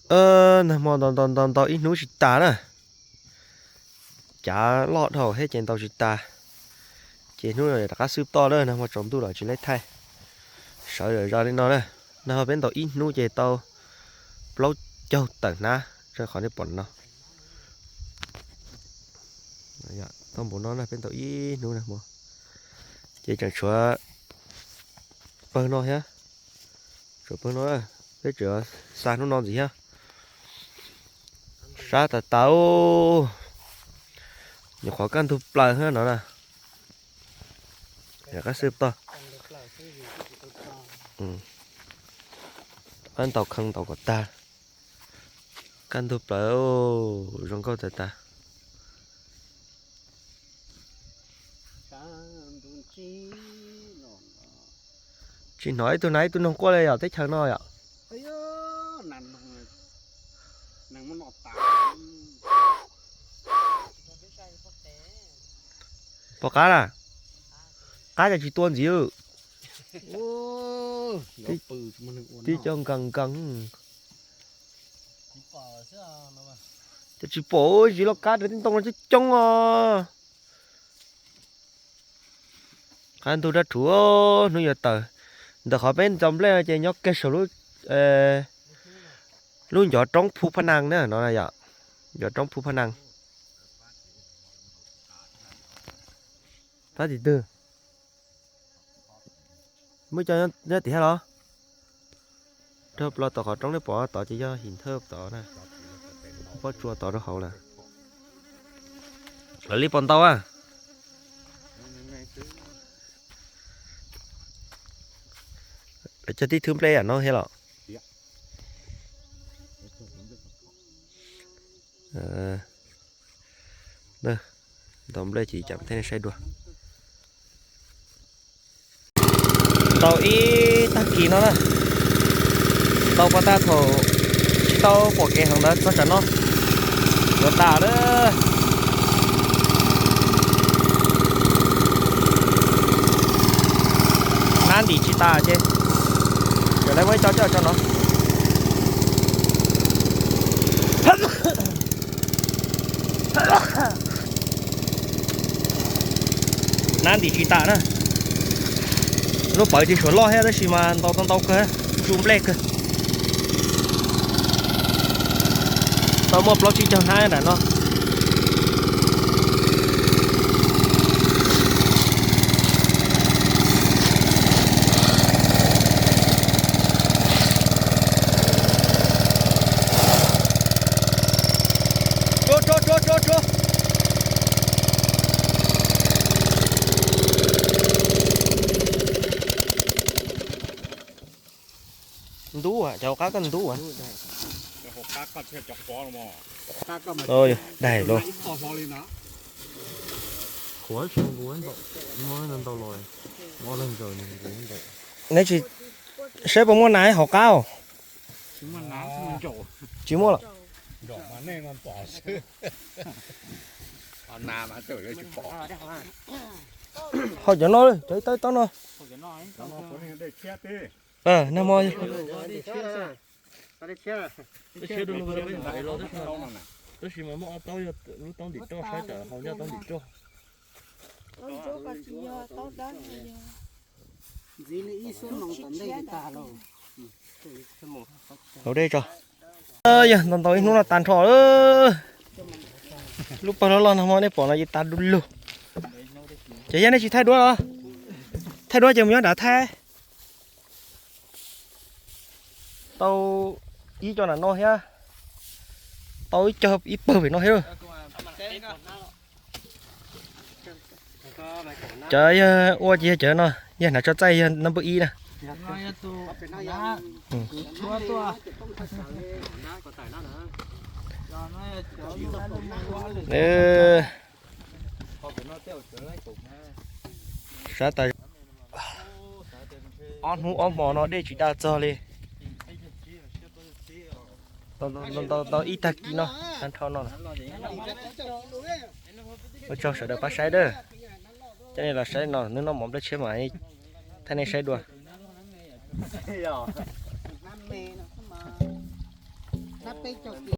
Nag hmo ntaus ntaus ntaus ntaus ib hnub tsis tas na. Cav loj dhau thiab ces ntaus tsis tas. Ces hnub no rov qab xwb toj na, nag hmo tsaus ntuj los tsis laib thaij. Sawv zom zaws li no na. Nag hmo peb ntaus ib hnub ces tau plaub caug tawm hnab, rau qhov nej pom no. Tau npaum no na, peb ntaus ib hnub nag hmo ces tseem tshuav pawg no thiab. Tshuav pawg no, peb tseem xa hnub no ntxiv thiab. Sab tas tas, nyuam qhuav kaj ntug plaws thiab no na. Rov qab xwb toj. Rov qab ntaus kheej ntaus kom tag. Kaj ntug plaws, zoo nkauj tas tas. Tsis hnov ib tug nas ib tug noog quaj li yom, teb chaws no yom. Pom qab na, qab cas tsis tua ntxiv. Tib co nkees nkees. Ces tsis pom, tsis loj qab rau tib ntoo no coob coob os. Qab ntug dab rhuv, hnub yuav tawm. Ntawm qhov peb ntxaus nplej no ces nyob kiag saum lub ncov roob Phu Phab Nag na no yom. Ncov roob Phu Phab Nag. Pab tim twg? Muaj cov nyob tim hab los? Rau plaws tom qhov roob nej pom tod ces yog him thawj tod na. Pob tsuas tod rau hauv lawm. Lawv li pom ntau a. Lawv cog tib thwb nplej yam no thiab los? Ntaus nplej ces cam thiaj saib dua. Ntaus ib tag kis no na. Ntaus pas tag thaum tsis tau pom kev heev ntawd txog tsam no. Yuav tas lawm. Nab ntim tsis tas ces yog lawv muaj ib co coj tso no. Nab ntim tsis tas na. Lub pawv tsis suav loj thiab tab sis mas ntaus tau ntau kawg, ntsu nplej kawg. Tau muaj plaub tsib caug hnab nram no. Tsuav, tsuav, tsuav, tsuav, tsuav. Ntub, cov hauv qab koj ntub. Daig lauj. Neb tsis saib puas muaj nas hauv qab. Tsis muaj los. Hau cov no, cov ib taub ib taub no. Nag hmo tab sis mas muaj ob taub yog lub taub ntim roj, saib tawm hau nyob taub ntim roj. Hau dej tso. Yog ntaus ntaus ib hnub no tas nrho lawm. Lub pawg loj loj nag hmo nej pom no ces tas du lug. Ces yog nej tsis thaij duab los? Thaij duab ces mus nyob nrad thaij. Tau ib co nram no thiab. Tau ib co ib pawg pem no thiab. Cov yog ua ces yog cov no, yog hnav tso txaij yog nab npawb ib na. Sab tas ob hnub ob hmo no dej tsis da txog li. Tau ib tag kis no, tag nrho no. Ua tsaug sawv daws pab saib dawb. Coj nej los saib no, hnub no mov nplej tshiab mas thaij nej saib dua. Peb caug